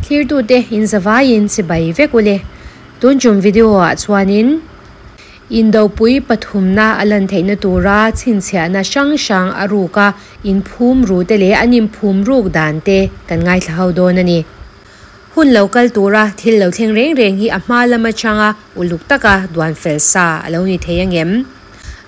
Thirtute in zavaiin chibai vek ule. Tun tum video ah chuanin Indopui pathumna a lan theihna tura chhinchhiahna hrang hrang a ruka inphum ru te leh an inphum ruk dan te kan ngaithla ho dawn a ni. Hun lo kal tura thil lo thleng reng reng hi a hma lam atanga uluk taka duan fel sa a lo ni thei angem?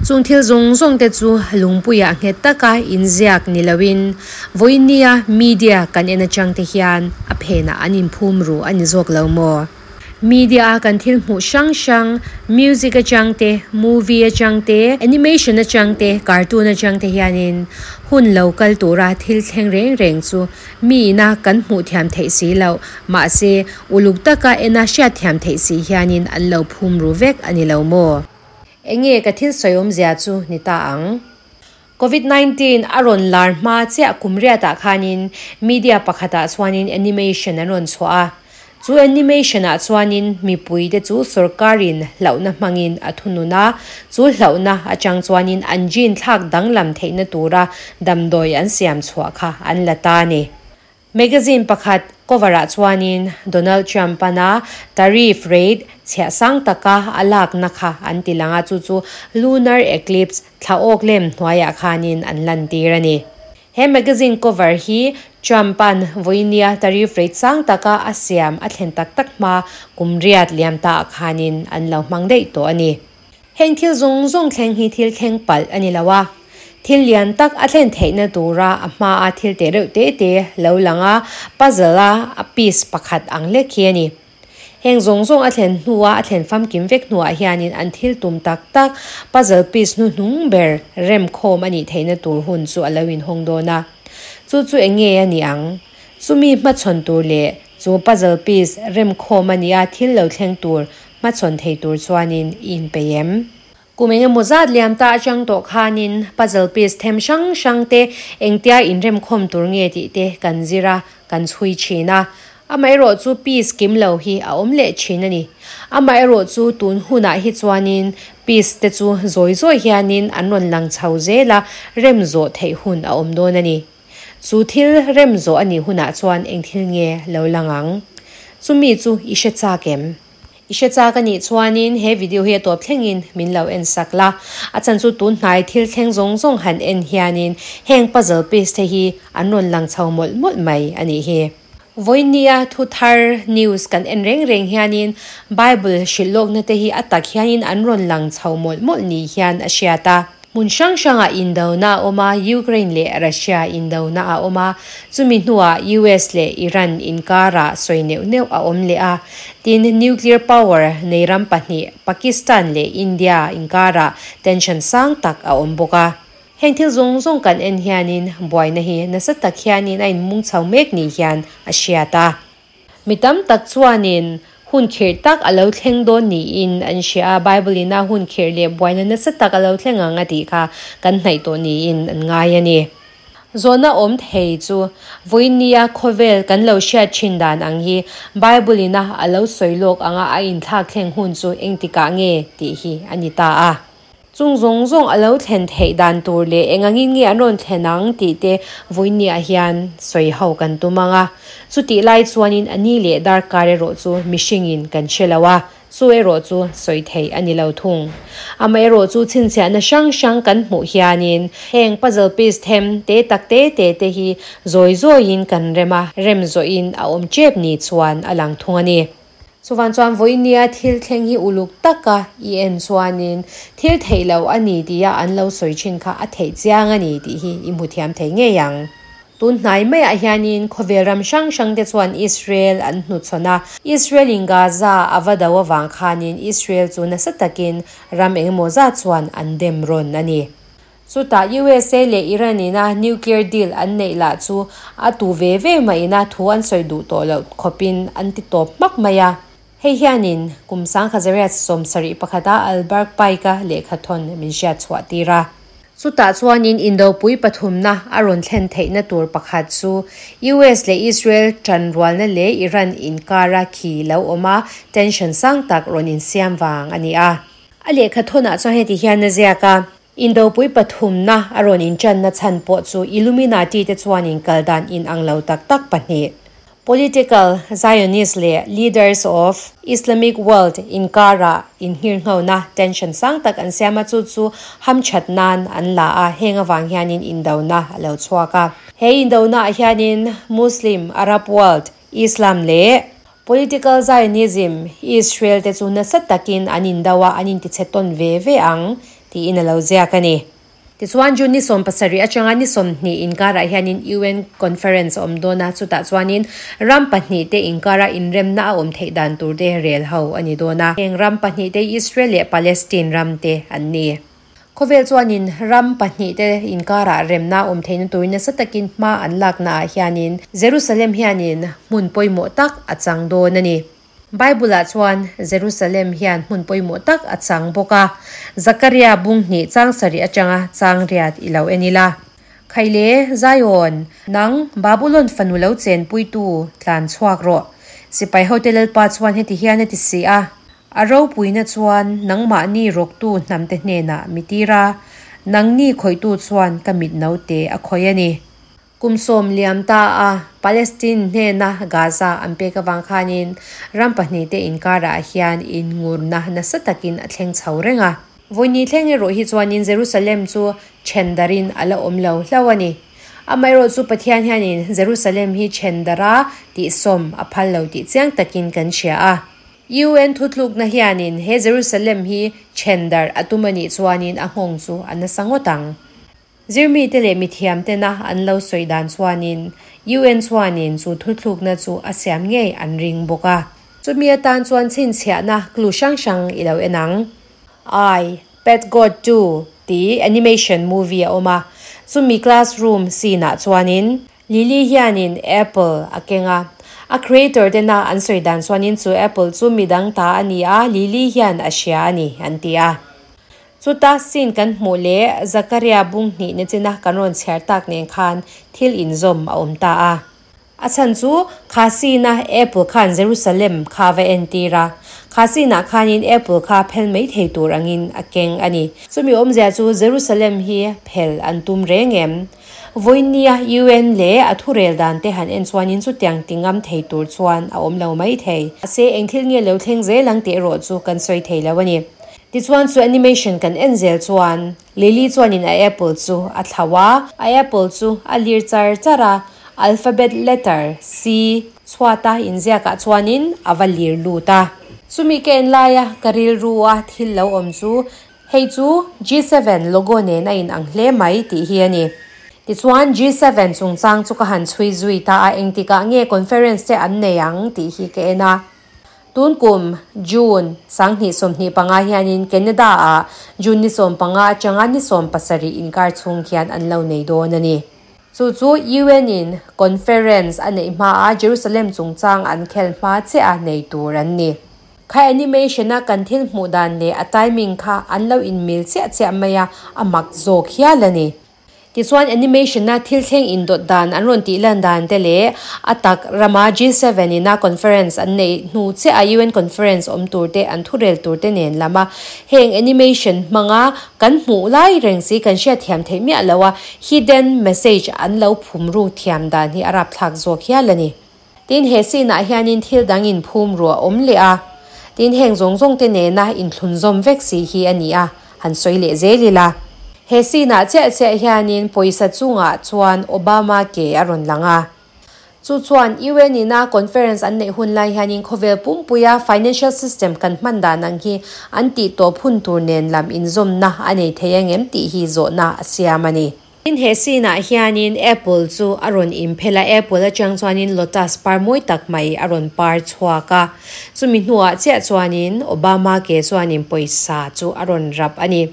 Chung thil zawng zawng te chu lungpuiah nghet taka inziak ni loin vawinia media kan en atang te hian a phenah an inphum ru a ni zawk lo maw? Media a kan thil hmuh hrang hrang, music atang te, movie atang te, animation atang te, cartoon atang te hianin hun lo kal tura thil thleng reng reng chu mi ina kan hmuh thiam theih si loh, mahse uluk taka ena hriat thiam theih si hianin an lo phum ru vek a ni lo maw? Enge ka thil sawi awmzia chu ni ta ang? Covid 19 a rawn lar hma chiah kum riatah khanin media pakhatah chuanin animation an rawn chhuah a. Chu animation ah chuanin mipui te chu sorkarin hlauhna hmangin a thunun a, chu hlauhna atang chuanin an gene thlak danglam theihna tura damdawi an siam chhuah kha an la ta a ni. Magazine pakhat cover ah chuanin Donald Trump ana tariff rate chhiah sang taka a lakna kha an ti lang a, chu chu lunar eclipse thla awk lem hnuaiah khanin an lantir a ni. He magazine cover hi Trump an vawinia tariff rate sang taka a siam a thlen tak tak hma kum riat liam ta ah khanin an lo hmang daih tawh a ni. Heng thil zawng zawng thleng hi thil thleng palh a ni lo a, thil lian tak a thlen theihna tura a hmaa thil teh reuh te te lo lang a, puzzle a a piece pakhat ang lek hi a ni. Heng zawng zawng a thlen hnua a thlen famkim vek hnuah hianin an thil tum tak tak puzzle piece hnuhnung ber rem khawm a nih theihna tur hun chu a lo inhawng dawn a. Chu chu eng nge a ni ang? Chumi hmachhawn tur leh chu puzzle piece rem khawm a nia thil lo thleng tur Hmachhawn thei tur chuanin i inpeih em? Kum eng emaw zat liam ta atang tawh khanin puzzle piece them hrang hrang te engtia inremkhawm tur nge tih te kan zir a, kan chhui thin a. Amaherawh chu piece kim lo hi a awm leh thin a ni. Amaherawh chu tun hunah hi chuanin piece te chu zawi zawi hianin an rawn lang chho zel a, rem zawh theih hun a awm dawn a ni. Chu thil rem zawh a nih hunah chuan eng thil nge lo lang ang? Chumi chu i hre chak em? I hre chak a nih chuanin he video hi a tawp thlengin min lo en sak la. A chan chu tun hnai thil thleng zawng zawng han en hianin heng puzzle piece te hi an rawn lang chho mawlh mawlh mai a nih hi. Vawinia thu thar news kan en reng reng hianin Bible hrilh lawkna te hi a tak hianin an rawn lang chho mawlh mawlh ni hian a hriat a. Hmun hrang hrangah indona a awm a, Ukraine leh Russia indona a awm a, chumi hnuah US leh Iran inkarah sawi neuh neuh a awm leh a. Tin, nuclear power nei ram pahnih Pakistan leh India inkarah tension sang tak a awm bawk a. Heng thil zawng zawng kan en hianin buaina hi nasa tak hianin a inmung chho mek ni hian a hriat a. Mi tam tak chuanin hun khirh tak a lo thleng dawn niin an hria a, Bible ina hun khirh leh buaina nasa tak a lo thleng ang a tih kha kan hnaih tawh niin an ngai a ni. Zawhna awm thei chu vawinia khawvel kan lo hriat thin dan ang hi Bible ina a lo sawi lawk anga a inthlak thleng hun chu engtikah nge tih hi a ni ta a. Chung zawng zawng a lo thlen theih dan tur leh eng angin nge an rawn thlen ang tih te vawinia hian sawi ho kan tum ang a. Chutih lai chuanin a ni leh darkar erawh chu mihringin kan hre lo a, chu erawh chu sawi theih a ni lo thung. Amaherawh chu chhinchhiahna hrang hrang kan hmuh hianin heng puzzle piece them te tak te te te hi zawi zawiin kan rem a, rem zawhin a awm tep ni chuan a lang thung a ni. Chuvan chuan vawinia thil thleng hi uluk taka i en chuanin thil theih loh a ni tia an lo sawi thin kha a theih chiang a ni tih hi i hmu thiam thei ngei ang. Tun hnai maiah hianin khawvel ram hrang hrang te chuan Israel an hnuchhawn a, Israel in Gaza a va do avang khanin Israel chu nasa takin ram engemaw zat chuan an dem rawn a ni. Chutah USA leh Iran ina nuclear deal an neih lah chu a tu ve ve mah ina thu an sawi duh tawh loh khawpin an ti tawp hmak mai a. Hei hianin kum sangkhazariat 71 a Albert Pike-a lehkhathawn min hriat chhuah tir a. Chutah chuanin Indopui pathumna a rawn thlen theihna tur pakhat chu US leh Israel tanrualna leh Iran inkara khi lo awm a tension sang tak rawn insiam vang a ni a. A lehkhathawnah chuan heti hian a ziak a. Indopui pathumna a rawn inchanna chhan pawh chu Illuminati te chuanin kal dan inang lo tak tak pahnih, Political Zionist leh Leaders of Islamic World inkara innghirnghona, tension, sang tak an siam a, chu chu hamthat nan an la a, heng avang hianin indona a lo chhuak a. He indona ah hianin Muslim, Arab world, Islam leh Political Zionism, Israel te chu nasa takin an indo a, an intichhe tawn ve ve ang tiin a lo ziak a ni. Tichuan June ni 70 atanga ni 20 inkarah hianin UN Conference a awm dawn a, chutah chuanin ram pahnihte inkara inremna a awm theih dan tur te rel ho a ni dawn a. Heng ram pahnihte Israel leh Palestine ram te an ni. Khawvel chuanin ram pahnihte inkarah remna a awm theihna turin nasa takin hma an laknaah hianin Jerusalem hianin hmun pawimawh tak a chang dawn a ni. Bible-ah chuan Jerusalem hian hmun pawimawh tak a chang bawk a. Zakaria bung hnih chang sarih atanga chang riat i lo en ila. Khaile, Zion, nang Babulon fanu lo chenpuitu tlan chhuak rawh. Sipai hote Lalpa chuan heti hian a ti si a, A ropuina chuan nangmahni rawktu hnamte hnenah mi tir a, nangni khawihtu chuan ka mit naute a khawih a ni. Kum sawm liam ta a Palestine hnena Gaza an pek avang khanin ram pahnihte inkarah hian inngurna nasa takin a thleng chho reng a. Vawini thleng erawh hi chuanin Jerusalem chu then darin a la awm lo hlauh a ni. Amaherawh chu Pathian hianin Jerusalem hi then dara tihsawm a phal lo tih chiang takin kan hria a. UN thutlukna hianin he Jerusalem hi then dar a tum a nih chuanin a nghawng chu a nasa ngawt ang. Zirmite leh mithiamtena an lo sawi dan chuanin UN chuanin chu thuthlukna chu a siam ngei an ring bawk a. Chumi atan chuan chhinchhiahna clue hrang hrang i lo en ang. I, Pet God 2 tih animation movie a awm a, chumi classroom scene ah chuanin Lily hianin apple a keng a. A creator tena an sawi dan chuanin chu apple chu midang ta a ni a, Lily hian a hria a ni an ti a. Chuta scene kan hmuh leh Zakaria bung hnih na china kan rawn chhiar tak nen khan thil inzawm a awm ta a. A chhan chu kha scene a apple khan Jerusalem kha va entir a, kha scene ah khanin apple kha phel mai thei tur angin a keng a ni. Chumi awmzia chu Jerusalem hi phel an tum reng em? Vawinia UN leh a thurel dan te han en chuanin chutiang ti ngam thei tur chuan a awm lo mai thei. Mahse eng thil nge lo thleng zel ang tih erawh chu kan sawi thei lo a ni. Tichuan chu animation kan en zel chuan Lily chuanin a apple chu a thlauh a, a apple chu a lir char char a, alphabet letter C chhuata inziakah chuanin a va lir lut a. Chumi ka en laia ka rilru a thil lo awm chu hei chu G7 logo nen a inang hle mai tih hi a ni. Tichuan G7 chungchang chu ka han chhui zui ta a, engtikah nge conference te an nei ang tih hi ka en a. Tun kum June 2025 hianin Canada-ah June ni 15 atanga ni 17 inkar chhung hian an lo nei dawn a ni. Chu chu UN-in conference a neih hmaa Jerusalem chungchang an khel hma chiah a nei tur an ni. Kha animation-a kan thil hmuh dan leh a timing kha an lo inmil chiah chiah mai a, a mak zawk hial a ni. Tichuan animation-a thil thleng indawt dan an rawn tih lan dan te leh a tak rama G7 ina conference an neih hnu chiah a UN conference awm tur te an thurel tur te nen lama heng animation hmanga kan hmuh lai reng si kan hriatthiam theih miah lo a hidden message an lo phum ruk thiam dan hi a rapthlak zawk hial a ni. Tin he scene ah hianin thil dang in phum ruah awm leh a, tin heng zawng zawng te nena inthlunzawm vek si hi a ni a, han sawi leh zel ila. He scene ah chiah chiah hianin pawisa chungah chuan Obama ke a rawn lang a. Chu chuan UN ina conference an neih hun lai hianin khawvel pumpuia financial system kan hman dan ang hi an tih tawp hun tur nen lam inzawmna a nei thei angem tih hi zawhna a siam a ni. Tin he scene ah hianin apple chu a rawn inphel a, apple atang chuanin lotus par mawi tak mai a rawn par chhuak a, chumi hnuah chiah chuanin Obama ke chuanin pawisa chu a rawn rap a ni.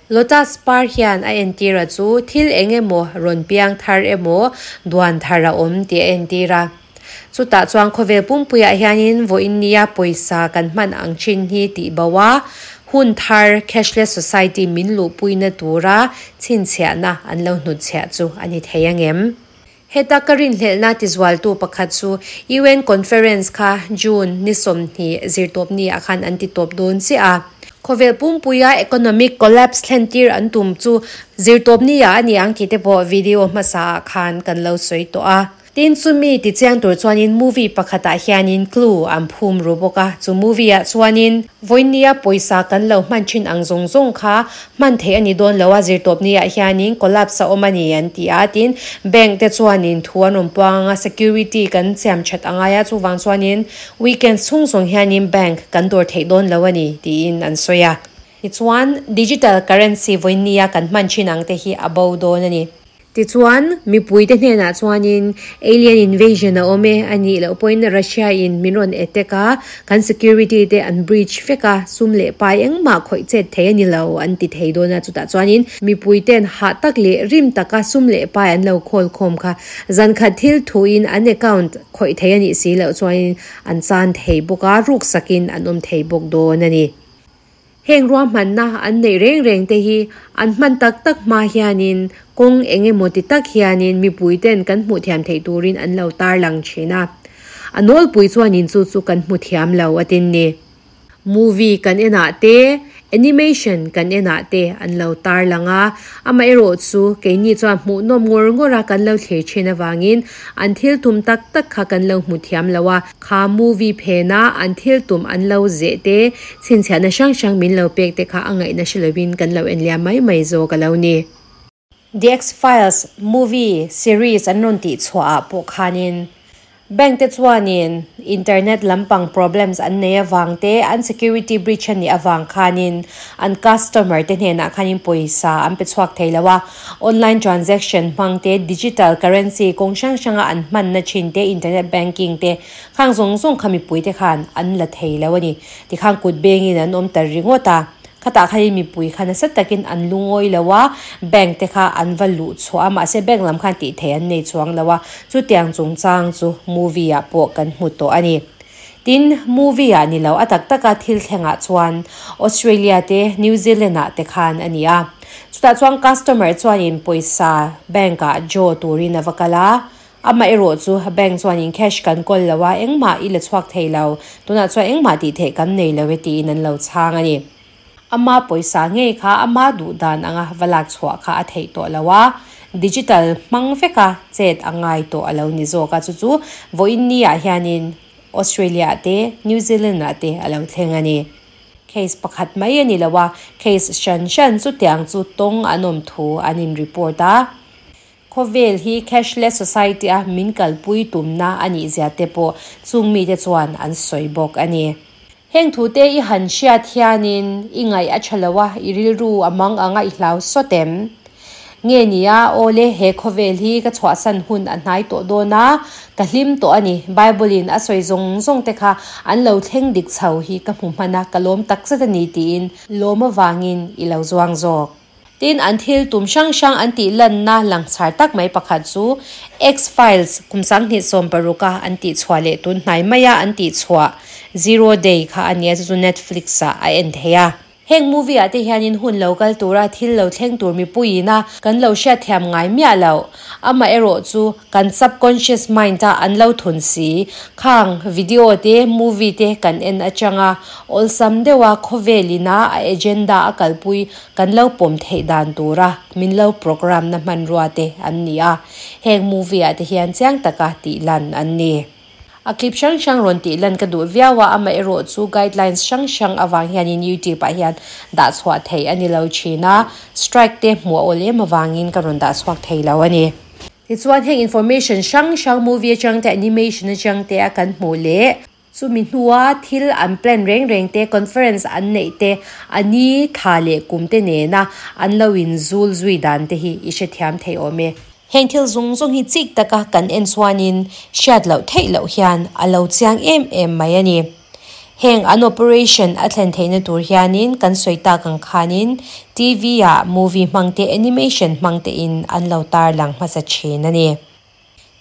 Lotus par hian a entir a chu thil eng emaw rawn piang thar emaw duan thar a awm tih a entir a, chutah chuan khawvel pumpuiah hianin vawiin nia pawisa kan hman ang thin hi tih bo a, hun thar cashless society min luhpuina tura chhinchhiahna an lo hnutchhiah chu a ni thei angem? Heta ka rinhlelhna tizualtu pakhat chu UN conference kha June ni 20 zirtawpni ah khan an ti tawp dawn chiah a. Khawvel pumpuia economic collapse thlen tir an tum chu zirtawpni ah a ni ang tih te pawh video hmasa ah khan kan lo sawi tawh a. Tin, chumi tichiang tur chuanin movie pakhatah hianin clue an phum ru bawk a, chu movie ah chuanin vawinia pawisa kan lo hman thin ang zawng zawng kha hman theih a ni dawn lo a, zirtawpni ah hianin collapse a awm a ni an ti a, tin bank te chuanin thu an rawn puang anga security kan siam that a ngai a, chuvang chuanin weekend chhung zawng hianin bank kan dawr theih dawn lo a ni tiin an sawi a. Tichuan digital currency vawinia kan hman thin ang te hi a bo dawn a ni. Tichuan, mipuite hnenah chuanin alien invasion a awm e a nih loh pawhin Russia in min rawn attack a, kan security te an breach vek a, sum leh pai engmah khawih chet thei a ni lo an ti thei dawn a, chutah chuanin mipuiten hah tak leh rim taka sum leh pai an lo khawl khawm kha zankhat thil thuin an account khawih thei a nih si loh chuanin an chan thei bawk a, ruksakin an awm thei bawk dawn a ni. Heng ruahmanna an neih reng reng te hi an hman tak tak hma hianin kawng eng emaw ti tak hianin mipui ten kan hmuh thiam theih turin an lo tarlang thin a. A nawlpui chuanin chu chu kan hmu thiam lo a tin ni. Movie kan enah te, animation kan enah te an lo tarlang a, amaherawh chu keini chuan hmuhnawm ngawr ngawr a kan lo thlir thin avangin an thil tum tak tak kha kan lo hmu thiam lo a. Kha movie phena an thil tum an lo zeh te, chhinchhiahna hrang hrang min lo pek te kha a ngaihna hre lovin kan lo en liam mai mai zawk a lo ni. The X-Files movie series an rawn tih chhuah ah pawh khanin bank te chuanin internet lampang problems an nei avang te, an security breach a nih avang khanin an customer te hnenah khanin pawisa an pe chhuak thei lo a, online transaction hmang te, digital currency kawng hrang hranga an hmanna thin te, internet banking te khang zawng zawng kha mipui te khan an la thei lo a ni. Tikhan kut bengin an awm ta ringawt a, khatah khanin mipui kha nasa takin an lungawi lo a, bank te kha an va luh chhuah a, mahse bank lam khan tih theih an nei chuang lo a, chutiang chungchang chu movie ah pawh kan hmu tawh a ni. Tin, movie ah ni lo a tak taka thil thlengah chuan Australia te New Zealand ah te khan a ni a. Chutah chuan customer chuanin pawisa bank ah draw turin a va kal a, amah erawh chu bank chuanin cash kan kawl lo a, engmah i la chhuak thei lo, tunah chuan engmah tih theih kan nei lo e tiin an lo chhang a ni. Ama pawisa ngei kha ama duh dan anga va lak chhuah kha a theih tawh lo a, digital hmang veka chet a ngai tawh a lo ni zawk a, chu chu vawiin ni ah hianin Australia ah te New Zealand ah te a lo thleng a ni. Case pakhat mai a ni lo a, case hran hran chutiang chu tawng an awm thu an in report a. Khawvel hi cashless society a min kalpui tumna a nih zia te pawh chung mite chuan an sawi bawk a ni. Heng thute i han hriat hianin i ngaih a tha lo a, i rilru a mang anga i hlau sawt em? Nge nia, awle he khawvel hi ka chhuahsan hun a hnai tawh dawn a, ka hlim tawh a ni. Bible in a sawi zawng zawng te kha an lo thleng dik chho hi ka hmu hman a, ka lawm takzet a ni tiin lawm avangin i lo zuang zawk. Tin, an thil tum hrang hrang an tih lanna langsar tak mai pakhat chu X-Files kum 2016 a an tih chhuah leh tun hnai maia an tih chhuah Zero Day kha a nia, chu chu Netflix ah a en thei a. Heng movie ah te hianin hun lo kal tura thil lo thleng tur mipuiin a kan lo hriatthiam ngai miah loh. Amaherawh chu kan subconscious mind a an lo thun si. Khang video te, movie te kan en atanga awlsam deuha khawvel ina a agenda a kalpui kan lo pawm theih dan tura min lo program na hmanrua te an ni a. Heng movie ah te hian chiang taka tih lan an ni. A clip hrang hrang rawn tih lan ka duh viau a, amaherawh chu guidelines hrang hrang avang hianin YouTube ah hian dah chhuah theih a ni lo thin a, strike te hmuh a awl em avangin ka rawn dah chhuak thei lo a ni. Tichuan heng information hrang hrang movie atang te animation atang te a kan hmuh leh chumi hnua thil an plan reng reng te conference an neih te a ni thla leh kum te nena an lo in zul zui dan te hi i hrethiam thei awm e. Heng thil zawng zawng hi chik taka kan en chuanin hriat loh theih loh hian a lo chiang em em mai a ni. Heng an operation a thlen theihna tur hianin kan sawi tak ang khanin TV ah movie hmang te animation hmang te in an lo tarlang hmasa thin a ni.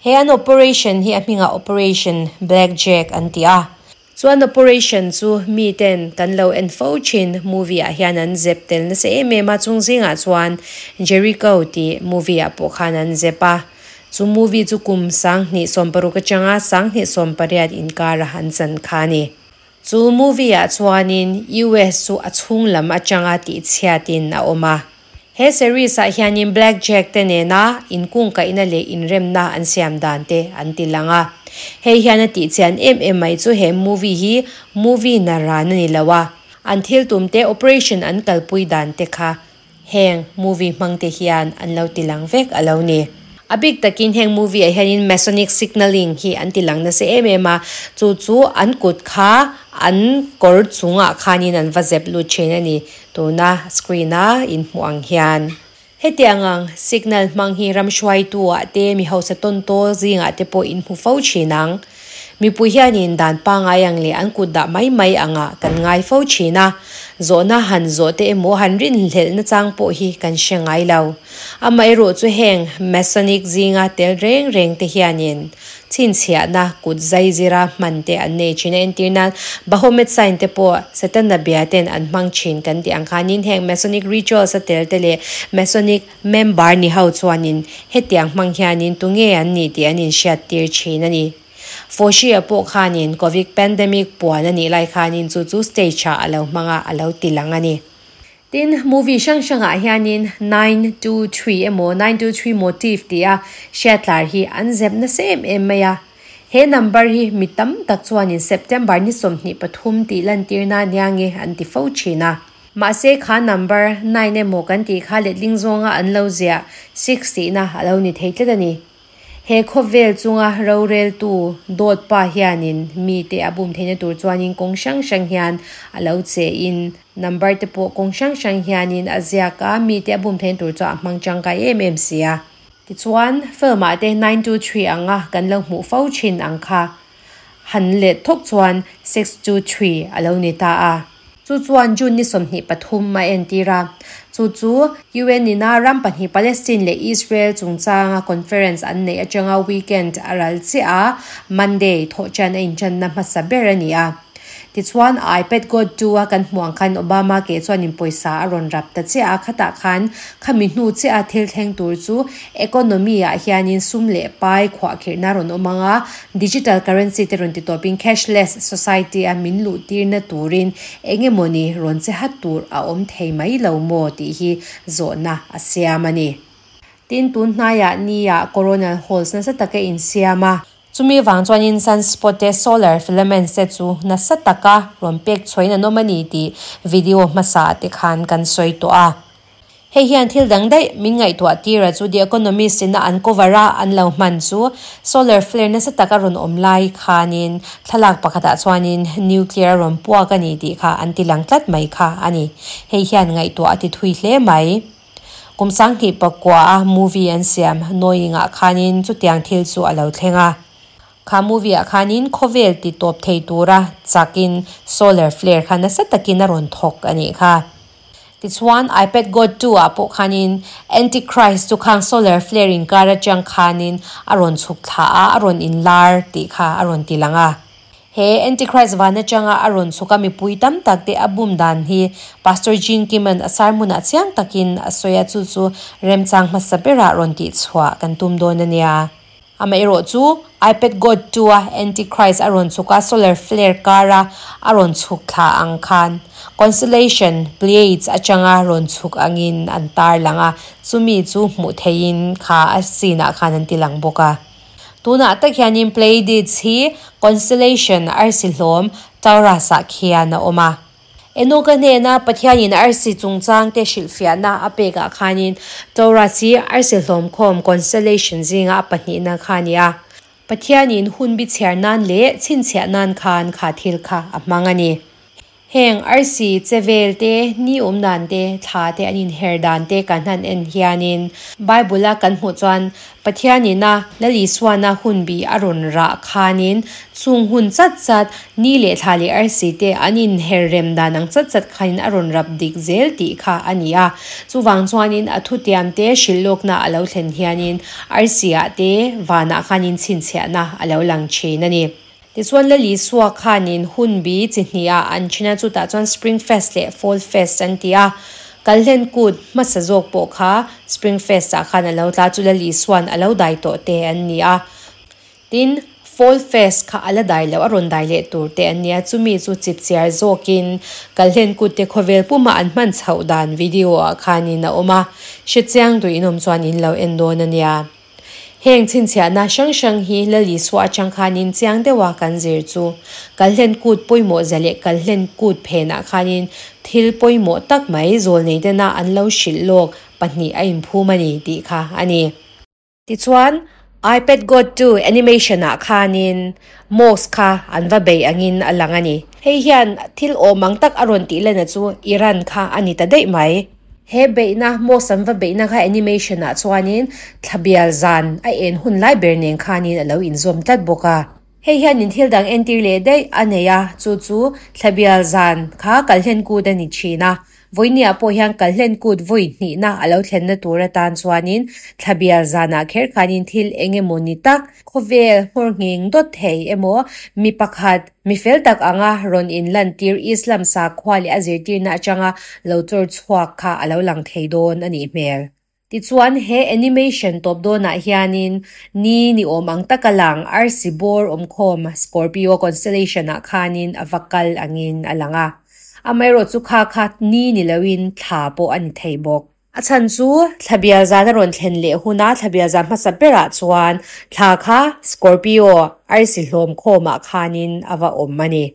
He an operation hi a hmingah Operation Blackjack an ti a. Chuan operation chu mi ten kan lo en fo thin movie ah hian an zep tel nasa em em a, chung zingah chuan Jericho tih movie ah pawh khan an zep a, chu movie chu kum 2016 atanga 2018 inkara an chan kha a ni. Chu movie ah chuanin US chu a chhung lam atanga tihchhiatin a awm a. He series ah hianin Black Jack te nena inkungkaihna leh inremna an siam dan te an ti lang a. Hei hian a tihchian em em mai chu he movie hi movie naran a ni lo a, an thil tum te operation an kalpui dan te kha heng movie hmang te hian an lo ti lang vek a lo ni. A bik takin heng movie ah hianin Masonic Signalling hi an ti lang nasa em em a, chu chu an kut kha an kawr chungah khanin an va zep lut thin a ni. Tuna screen a inhmuh ang hian hetiang ang signal hmang hi ram hruaitu ah te mi hausa tawn tawl zingah te pawh inhmu fo thin ang. Mipui hianin dan pangai ang leh an kut dah mai mai angah kan ngai fo thin a, zawhna han zawh te emaw han rinhlelh nachang pawh hi kan hre ngai lo. Amaherawh chu heng Masonic zinga tel reng reng te hianin chhinchhiahna kut zai zira hman te an nei thin a, entir nan Bahomet sign te pawh Setana bia ten an hmang thin kan tih ang khanin heng Masonic rituals a tel te leh Masonic member ni ho chuanin hetiang hmang hianin tunge an nih tih an inhriat tir thin a ni. Fauci-a pawh khanin Covid pandemic puan a nih lai khanin chu chu stage ah a lo hmang a, a lo ti lang a ni. Tin, movie hrang hrangah hianin 923 emaw 923 motif tia hriatlar hi an zep nasa em em mai a. He number hi mi tam tak chuanin September ni 23 tih lantirna ania nge an ti fo thin a. Mahse kha number nine emaw kan tih kha letling zawnga an lo ziah six tihna a lo ni thei tlat a ni. He khawvel chunga roreltu dawt pa hianin mite a bum theihna tur chuanin kawng hrang hrang hian a lo che in number te pawh kawng hrang hrang hianin a ziak a, mite a bum theihna tur chuan a hmang tangkai em em si a. Tichuan film ah te 923 anga kan lo hmuh fo thin ang kha han let thawk chuan 623 a lo ni ta a. Chu chuan June ni 23 a entir a, chu chu UN ina ram pahnih Palestine leh Israel chungchanga conference an neih atanga weekend a ral chiah a, Monday thawhṭan a inṭanna hmasa ber a ni a. Tichuan iPad Go 2 a kan hmuh ang khan Obama ke chuanin pawisa a rawn rap ta chiah a, khatah khan khami hnu chiah a thil thleng tur chu economy ah hianin sum leh pai khuahkhirhna rawn awm ang a, digital currency te rawn ti tawpin cashless society a min luh tirna turin eng emawni rawn che hat tur a awm thei mai lo maw tih hi zawhna a siam a ni. Tin, tun hnaiah ni ah coronal holes nasa taka insiam a. Chumi vang chuanin sunspot te solar filaments te chu nasa taka rawn pek chhuahin an awm a ni tih video hmasa te khan kan sawi tawh a. Hei hian thil dang daih min ngaihtuah tir a chu The Economist ina an cover a an lo hman chu solar flare nasa taka rawn awm lai khanin thlalak pakhatah chuanin nuclear a rawn puak a ni tih kha an ti lang tlat mai kha a ni. Hei hian ngaihtuah a ti thui hle mai. Kum 2009 a movie an siam Knowing-ah khanin chutiang thil chu a lo thleng a. Kha movie-ah khanin khawvel ti tawp thei tura chakin solar flare kha nasa takin a rawn thawk a nih kha. Tichuan iPad Go 2-ah pawh khanin Antichrist chu khang solar flare inkar atang khanin a rawn chhuk thla a, a rawn inlar tih kha a rawn ti lang a. He Antichrist van atanga a rawn chhuk a mipui tam tak te a bum dan hi Pastor Gene Kim-a'n a sermon-ah chiang takin a sawi a, chu chu remchang hmasa berah rawn tih chhuah kan tum dawn a nia. Amaherawh chu iPad Go 2 a Antichrist a rawn chhuk a, solar flare kara a rawn chhuk thla ang khan constellation Pleiades atanga rawn chhuk angin an tar lang a, chumi chu hmuh theihin kha a scene-ah khan an ti lang bawk a. Tunah tak hianin Pleiades hi constellation arsi hlawm Taurus-ah khian a awm a. Enoch-a hnena Pathianin arsi chungchangte hrilhfiahna a pekah khanin Taurus hi arsi hlawm khawm constellation zinga a pahnihna kha a ni a. Pathianin hun bichhiar nan leh chhinchhiah nan khan kha thil kha a hmang a ni. Heng arsi che vel te, ni awm dan te, thla te an inher dan te kan han en hianin Bible a kan hmuh chuan Pathianin a Lal Isuana hun bi a rawn rah khanin chung hun chat chat ni leh thla leh arsi te an inher rem dan ang chat chat khanin a rawn rap dik zel tih kha a ni a. Chuvang chuanin a thutiam te hrilh lawkna a lo thlen hianin arsi ah te vanah khanin chhinchhiahna a lo lang thin a ni. Tichuan Lal Isua khanin hun bi chi hnih-ah an then a, chutah chuan Spring Fest leh Fall Fest an ti a. Kalhlen kut hmasa zawk pawh kha Spring Fest-ah khan a lo tla, chu Lal Isua'n a lo dai tawh te an ni a. Tin, Fall Fest kha a la dai loh a rawn dai leh tur te an nia, chumi chu chipchiar zawkin Kalhlen kut te khawvel puma an hman chhoh dan video ah khanin a awm a, hrechiang duh inawm chuan in lo en dawn a nia. Heng chhinchhiahna hrang hrang hi Lalisua atang khanin chiang deuha kan zir chu Kalhlen kut pawimawh zia leh Kalhlen kut phenah khanin thil pawimawh tak mai zawlnei tena an lo hrilh lawk pahnih a inphum a ni tih kha a ni. Tichuan, iPad Go 2 animation-ah khanin mosque kha an va bei angin a lang a ni. Hei hian thil awm ang tak a rawn tih lena chu Iran kha a ni ta daih mai. He beihna, mosque an va beihna kha animation-ah chuanin thlabial zan a en hun lai ber nen khanin a lo inzawm tlat bawk a. Hei hianin thil dang entir leh daih a nei a, chu chu thlabial zan kha kalhlen kut a ni thin a. Vawinia pawh hian kalhlen kut vawi hnihna a lo thlenna tur atan chuanin thlabial zanah kher khanin thil eng emaw ni tak, khawvel hmawr nghing dawt thei emaw, mi pakhat, mi fel tak anga rawn inlantir Islam sakhua leh a zirtirna atanga lo chawr chhuak kha a lo lang thei dawn a nih hmel. Tichuan, he animation tawp dawnah hianin ni ni awm ang taka lang arsi bawr awmkhawm Scorpio constellation-ah khanin a va kal angin a lang a. Amaherawh chu kha kha ni ni loin thla pawh a ni thei bawk. A chhan chu thla bial zan a rawn thlen leh huna thla bial zan hmasa berah chuan thla kha Scorpio arsi hlawmkhawmah khanin a va awm a ni.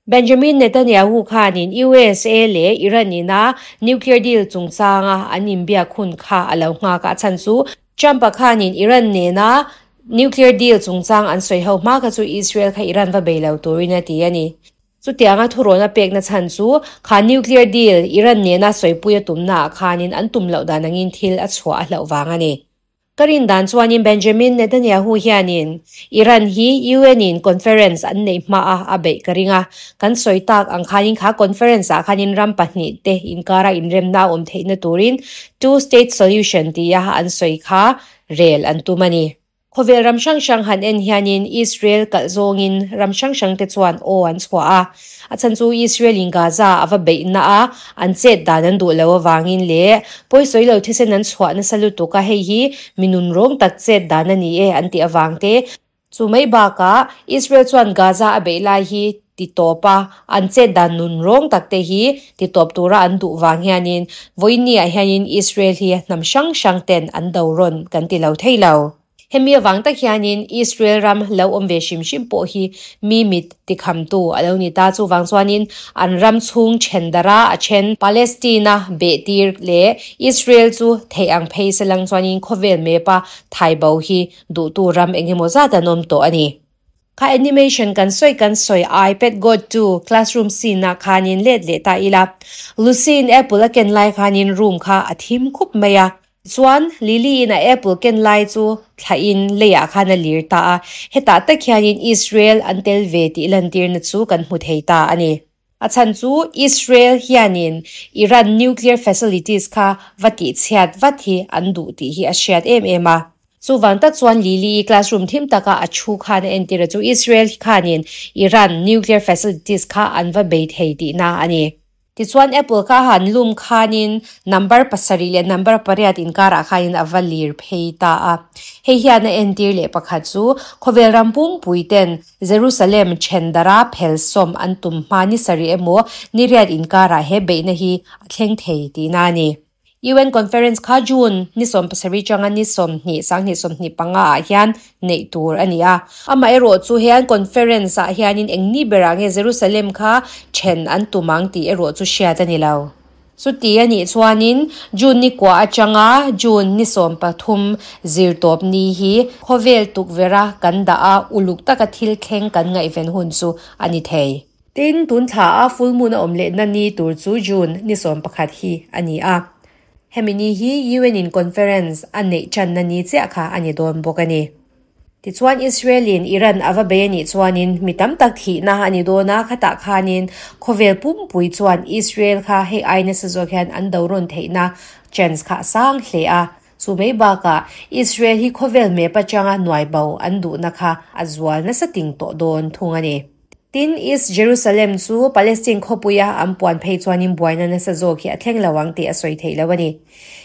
Benjamin Netanyahu khanin USA leh Iran ina nuclear deal chungchanga an inbiak hun kha a lo nghak a, a chhan chu Trump-a khanin Iran nena nuclear deal chungchang an sawi ho hma kha chu Israel kha Iran va bei lo turin a ti a ni. Chutianga thurawn a pekna chhan chu kha nuclear deal Iran nena sawipui a tumnaah khanin an tum loh dan angin thil a chhuah a hlauh vang a ni. Ka rin dan chuanin Benjamin Netanyahu hianin Iran hi UN in conference an neih hma a a beih ka ring a, kan sawi tak ang khanin kha conference ah khanin ram pahnih te inkara inremna a awm theihna turin two state solution tia an sawi kha rel an tum a ni. Khawvel ram hrang hrang han en hianin Israel kalh zawngin ram hrang hrang te chuan aw an chhuah a, A chhan chu Israel in Gaza a va beihna a, an chet dan an duh lo avangin leh pawisawi lo thisen an chhuah nasa lutuk a, hei hi mi nunrawng tak chet dan a ni e an tih avang te. Chu mai bakah Israel chuan Gaza a beih lai hi ti tawp a, an chet dan nunrawng tak te hi ti tawp tura an duh vang hianin vawiin ah hianin Israel hi hnam hrang hrang ten an do rawn kan ti lo thei lo. Hemi avang tak hianin Israel ram lo awm ve hrim hrim pawh hi mi mit tikhamtu a lo ni ta. Chuvang chuanin an ram chhung then dara a then Palestine-a behtir leh Israel chu theih ang phei se lang chuanin khawvel map-a thaibo hi duhtu ram eng emaw zat an awm tawh a ni. Kha animation kan sawi kan sawi iPad go to classroom scene ah khanin let leh ta ila. Lucy-in apple a ken lai khanin room kha a thim khup mai a. Chuan Lily-in a apple ken lai chu thlahin leiah khan a lir ta a. Hetah tak hianin Israel an tel ve tih lantirna chu kan hmu thei ta a ni. A chhan chu Israel hianin Iran nuclear facilities kha va tihchhiat vat hi an duh tih hi a hriat em em a. Chuvang tak chuan Lily-i classroom thim taka a thu khan a entir a chu Israel khanin Iran nuclear facilities kha an va bei thei tihna a ni. Tichuan Apple kha han lum khanin number pasarih leh number pariat inkarah khanin a va lir phei ta a. Hei hian a entir leh pakhat chu khawvel ram pumpui ten Jerusalem then dara phel sawm an tum hma ni sarih emaw ni riat inkarah he beihna hi a thleng thei tihna a ni. UN Conference kha June ni 70 changa ni 20 sanghnih 25 ah hian neih tur a ni a. Amaherawh chu hian conference ah hianin eng ni berah nge Jerusalem kha then an tum ang tih erawh chu hriat a ni lo. Chuti a nih chuanin June ni kua atanga June ni 13 zirtawp ni hi khawvel tukverha kan dah a, uluk taka thil thleng kan ngaihven hun chu a ni thei. Tin, tun thla a full moon a awm lehna ni tur chu June ni 11 hi a ni a. Hemi ni hi UN in conference a neih tanna ni chiah kha a ni dawn bawk a ni. Tichuan Israel in Iran a va bei a nih chuanin mi tam tak thihna a ni dawn a, khatah khanin khawvel pumpui chuan Israel kha hei ai nasa zawk hian an do rawn theihna chance kha a sang hle a. Chu mai bakah Israel hi khawvel map atanga nuai bo an duhna kha a zual nasa ting tawh dawn thung a ni. Tin, East Jerusalem chu Palestine khawpuia an puan phei chuanin buaina nasa zawk hi a thleng lo ang tih a sawi theih lo a ni.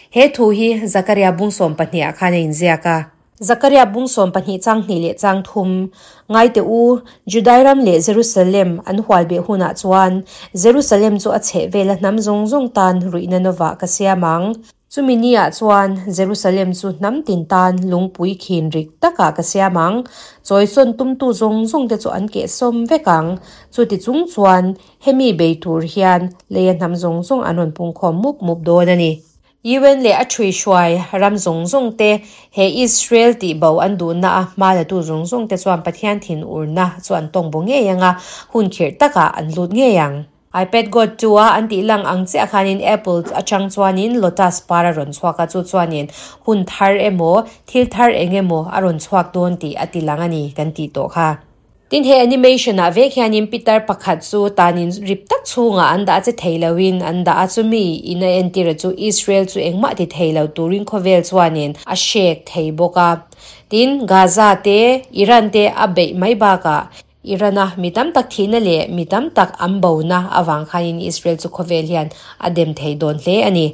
He thu hi Zakaria bung 12 ah khan a inziak a. Zakaria bung 12 chang hnih leh chang thum, Ngai teh u, Judai ram leh Jerusalem an hual beh hunah chuan Jerusalem chu a chheh vela hnam zawng zawng tan ruihna nawah ka siam ang. Chumi niah chuan Jerusalem chu hnam tin tan lungpui khin rik takah ka siam ang. Chawisawn tumtu zawng zawng te chu an kehsawm vek ang. Chuti chung chuan hemi bei tur hian leia hnam zawng zawng an rawn pungkhawm mup mup dawn a ni. UN leh a ṭhuihruai ram zawng zawng te, he Israel tih bo an duhna a hma latu zawng zawng te chuan Pathian thinurna chu an tawng bo ngei ang a, hun khirh takah an lut ngei ang. iPad Go 2 a an tih lang ang chiah khanin Apple atang chuanin Lotus par a rawn chhuak a, chu chuanin hun thar emaw, thil thar eng emaw a rawn chhuak dawn tih a ti lang a ni kan tih tawh kha. Tin he animation ah vek hianin pitar pakhat chu tanin rip tak chhungah an dah che thei loin an dah a, chumi in a entir chu Israel chu engmah ti thei lo turin khawvel chuanin a hrek thei bawk a. Tin Gaza te Iran te a beih mai bakah Iran a mi tam tak thihna leh mi tam tak an bona avang khanin Israel chu khawvel hian a dem thei dawn hle a ni.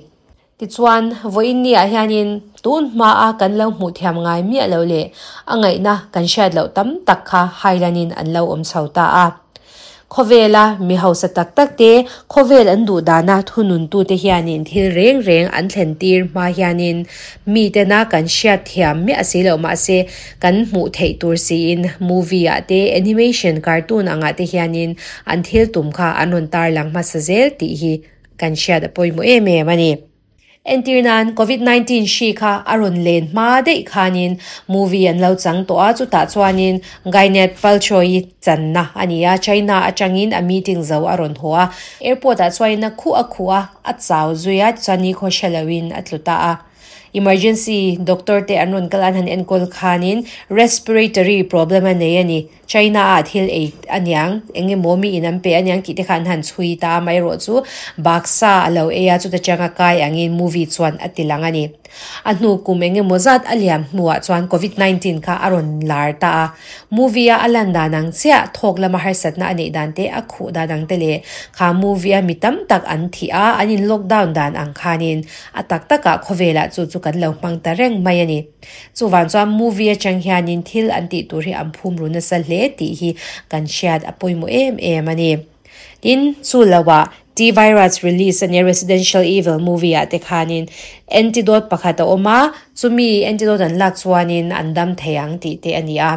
Tichuan, vawiin ni ah hianin tun hmaa kan lo hmuh thiam ngai miah lo leh a ngaihna kan hriat loh tam tak kha hailanin an lo awm chho ta a. Khawvela mi hausa tak tak te, khawvel an duh dana thununtute hianin thil reng reng an thlen tir hma hianin mitena kan hriat thiam miah si loh mahse kan hmuh theih tur siin movie ah te, animation cartoon angah te hianin an thil tum kha an rawn tarlang hmasa zel tih hi kan hriat a pawimawh em em a ni. Entir nan Covid 19 hri kha a rawn len hma daih khanin movie an lo chang tawh a, chutah chuanin Gwyneth Paltrow-i channa a ni a, China atangin a meeting zo a rawn haw a, airport ah chuanin a khuh a khuh a, a chau zui a, tichuan nikhaw hre loin a tlu ta a. Emergency doctor te an rawn kal a, an han enkawl khanin respiratory problem a nei a ni. China ah thil ei a niang, eng emaw mi in an pe a niang tih te kha an han chhui ta a, amaherawh chu baksa a lo ei a, chuta changa kai angin movie chuan a ti lang a ni. A hnu kum eng emaw zat a liam hnuah chuan Covid 19 kha a rawn lar ta a, movie a a lan dan ang chiah thawk lama harsatna a neih dan te, a khuh dan ang te leh kha movie a mi tam tak an thih a, an in lockdown dan ang khanin a tak takah khawvelah chu chu kan lo hmang ta reng mai a ni. Chuvang chuan movie atang hianin thil an tih tur hi an phum ru nasa hle tih hi kan hriat a pawimawh em em a ni. Tin, chu loah T-Virus release a nia Residential Evil movie ah te khanin antidote pakhat a awm a, chumi antidote an lak chuanin an dam thei ang tih te a ni a.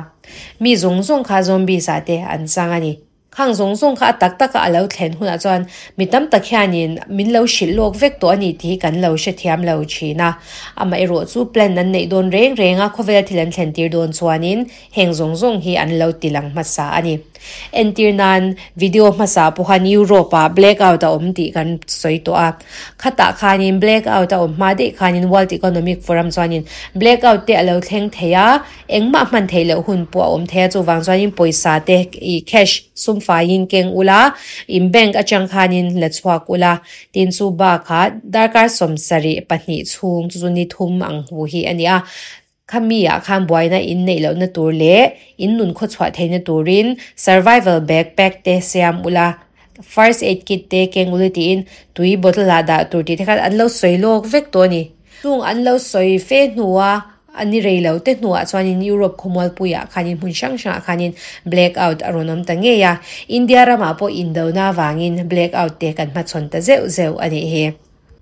Mi zawng zawng kha zombies ah te an chang a ni. Khang zawng zawng kha a tak taka a lo thlen hunah chuan mi tam tak hianin min lo hrilh lawk vek tawh a ni tih hi kan lo hrethiam lo thin a. Amaherawh chu plan an neih dawn reng reng a, khawvela thil an thlen tir dawn chuanin heng zawng zawng hi an lo ti lang hmasa a ni. Entir nan video hmasa pawh khan Europe ah blackout a awm tih kan sawi tawh a. Khatah khanin blackout a awm hma daih khanin World Economic Forum chuanin blackout te a lo thleng thei a, Engmah hman theih loh hun pawh a awm thei a, chuvang chuanin pawisa te ih cash sum faiin keng ula, in bank atang khanin la chhuak ula, tin chu bakah darkar 72 chhung chu chu ni thum ang hu hi a ni a, khami ah khan buaina in neih lohna tur leh in nun khawchhuah theihna turin survival bag pack te siam ula, first aid kit te keng ula tiin tui bottle ah dah tur tih te khan an lo sawi lawk vek tawh a ni. Chung an lo sawi fe hnua a ni rei lo te hnuah chuanin Europe khawmualpuiah khanin hmun hrang hrangah khanin black out a rawn awm ta ngei a. India ramah pawh indona avangin black out te kan hmachhawn ta zeuh zeuh a nih hi.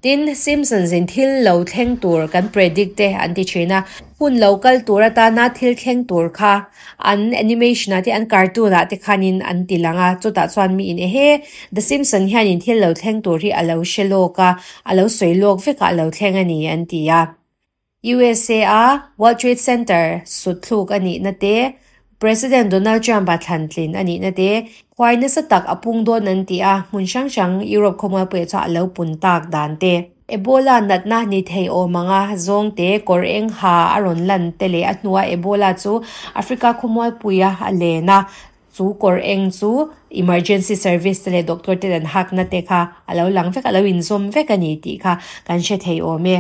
Tin, Simpsons in thil lo thleng tur kan predict te an ti thin a. Hun lo kal tur atana thil thleng tur kha an animation ah te an cartoon ah te khanin an ti lang a, chutah chuan mi in ehe The Simpson hianin thil lo thleng tur hi a lo hre lawk a, a lo sawi lawk vek a, a lo thleng a ni an ti a. USA a World Trade Center sut thluk a nihna te, President Donald Trump a thlan tlin a nihna te, khuai nasa tak a pung dawn an ti a, hmun hrang hrang Europe khawmualpuiah chuan a lo pun tak dan te. Ebola natna ni thei awm anga zawngte kawr eng ha a rawn lan te leh a hnua Ebola chu Africa khawmualpuia a len a, chu kawr eng chu emergency service te leh doctor ten an hakna te kha a lo lang vek a, a lo inzawm vek a ni tih kha kan hre thei awm e.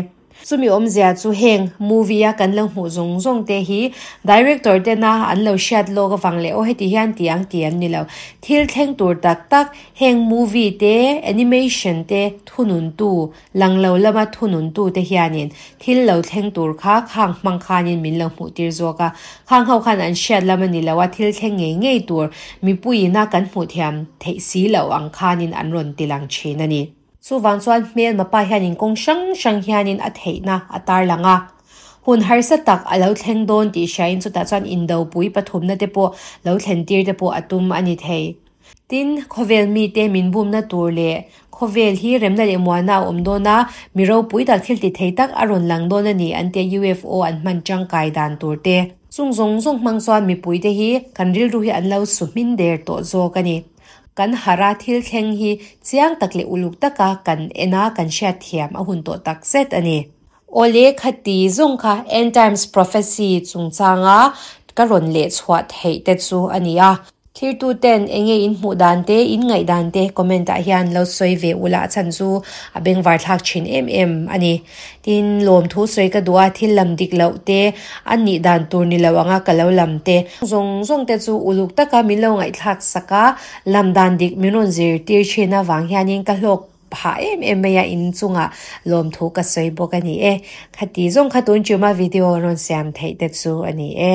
Chumi awmzia chu heng movie a kan lo hmuh zawng zawng te hi director tena an lo hriat lawk avang leh aw heti hian ti ang ti an ni lo. Thil thleng tur tak tak heng movie te, animation te thununtu, lang lo lama thununtu te hianin thil lo thleng tur kha khang hmang khanin min lo hmuh tir zawk a. Khang ho khan an hriat lam a ni lo a, thil thleng ngei ngei tur mipuiina kan hmuh thiam theih si loh ang khanin an rawn ti lang thin a ni. Chuvang chuan hmelma pa hianin kawng hrang hrang hianin a theihna a tarlang a. Hun harsa tak a lo thleng dawn tih hriain chutah chuan indopui pathumna te pawh lo thlen tir te pawh a tum a ni thei. Tin, khawvel mite min bumna tur leh khawvel hi remna leh muana a awm dawn a, mi ropui tak thil ti thei tak a rawn lang dawn a ni an tia UFO an hman tangkai dan tur te. Chung zawng zawng hmang chuan mipuite hi kan rilru hi an lo su hmin der tawh zawk a ni. Kan harh a, thil thleng hi chiang tak leh uluk taka kan en a, kan hriat thiam a hun tawh tak zet a ni. Awle khati zawng kha End Times Prophecy chungchanga ka rawn leh chhuah theih te chu a ni a. Thirtu ten enge in hmuh dan te, in ngaih dan te comment ah hian lo sawi ve ula a chhan chu a bengvar thlak thin em em a ni. Tin, lawmthu sawi ka duh a, thil lam dik loh te, a nih dan tur ni lo anga ka lo lam te. Zawng zawng te chu uluk taka min lo ngaihthlak sak a, lam dan dik min rawn zirtir thin avang hianin ka hlawk phah em em mai a, in chungah lawmthu ka sawi bawk a ni e. Khati zawng kha tun chuma video rawn siam theih te chu a ni e.